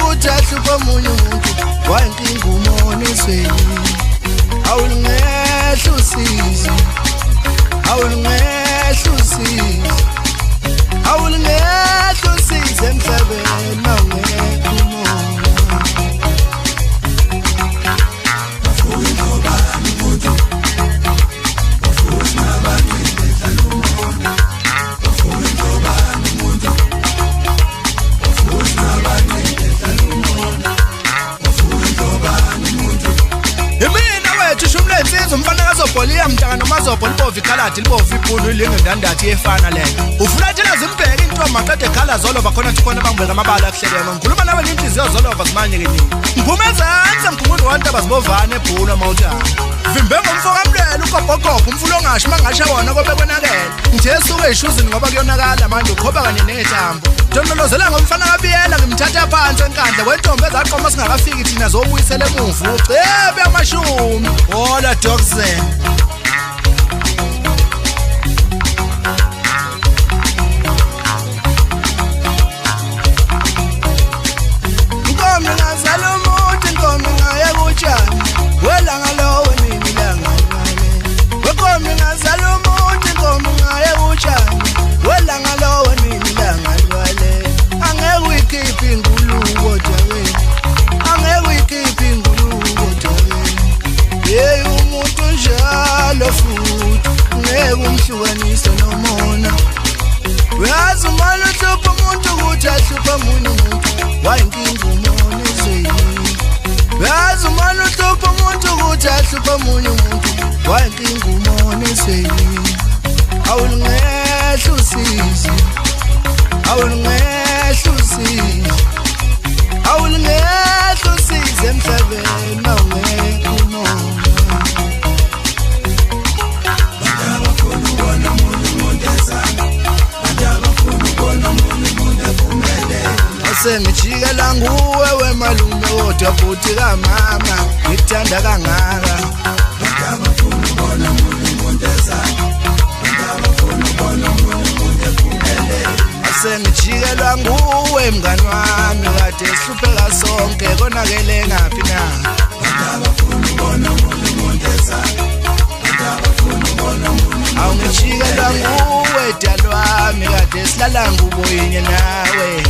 ukuthi ahluphe omunye umuntu, wayinkinga umona ezweni. Awulungehla usizi, awulungehla usizi, awulungehla usizi emhlabeni mawungekho umona. Imina wethu ishumi lensizwa umfana kazobholiya mntaka nomazobho libovu ikhaladi libovu ibhunu ilinge ndandathi efana leyo. Ufulathela zimbheke intombi maqede ekhala zolova khona thi khona bangibeka amabala akuhlelema. Ngikhuluma nawe ngenhliziyo zolova zimanye ke nini. Ngiphume ezansi mkhumbulo wantaba zibovane ebhunu mawuthana. Vimbe ngomfo kamlwela ukobhokobho umfulo ongashi mangasha wona kobe konakele. Ngithe esuke eshuzini ngoba kuyonakala manje ukhoba kanye nethambo. Ntonolozela ngomfana kabiyela ngimthatha phansi enkandla wentombi ezaqoma singakafiki thina zobuyisela emuva ucebe amashumi. Hola Doxen. Inkomo ingazala umuntu, inkomo ingaya kutshani. Welanga lowo nini ilanga ngale. Wenkomo ingazala umuntu, inkomo ingaya kutshani. Welanga lowo nini ilanga ngale. Angeke uyikhiphe ingulube odakeni. Angeke uyikhiphe ingulube odakeni. Hey umuntu njalo futhi ngeke umhlukanise nomona. Uyazi uma uhlupha umuntu ukuthi ahluphe omunye umuntu, wayinkinga umona ezweni. Uyazi uma uhlupha umuntu ukuthi ahluphe omunye umuntu, wayinkinga umona ezweni. Awulungehla usizi, awulungehla usizi, awulungehla usizi emhlabeni mawungekho umona. Asengijikela nguwe wemalume kodwa bhuti kamama ngikuthanda kangaka. Asengijikelwa nguwe mngani wami kade sihlupheka sonke konakele ngaphi na? Awungijikelwa nguwe dalwami kade silala ngubo yinye nawe.